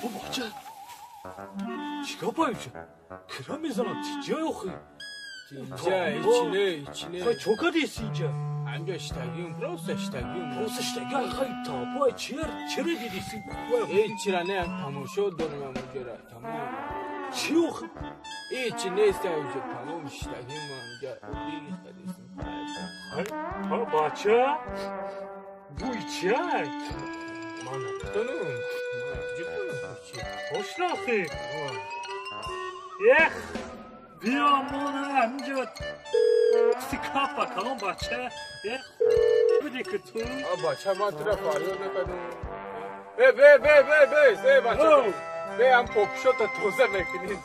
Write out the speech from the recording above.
Бо бача чикор боимша кира мезанам тиҷа охи. Инҷа ҳечи не, ҳечи не. Хай чо кардеси инҷа? Ҳамҷа штагиум, просто штагиум. Просто штаги хай тапой чер чера дидиси? Ҳечира не, тамошо дорем ҳамуҷара, тамом. Чи охи? Ҳечи нест ҳамуҷа, тамом штагиум ҳамуҷа. Дидисим. Хай бача буй чиай? Ман намедонам. Ман куҷо донам чи? Ошнохи. Эх, биё мона ҳаминҷа сикапа калон бача. Эх, биде ки ту. А бача, ман тура фарёд накардам. Бе, бе, бе, бе, бе, бе, бача. Бе, ҳам попшота тоза мекунӣ.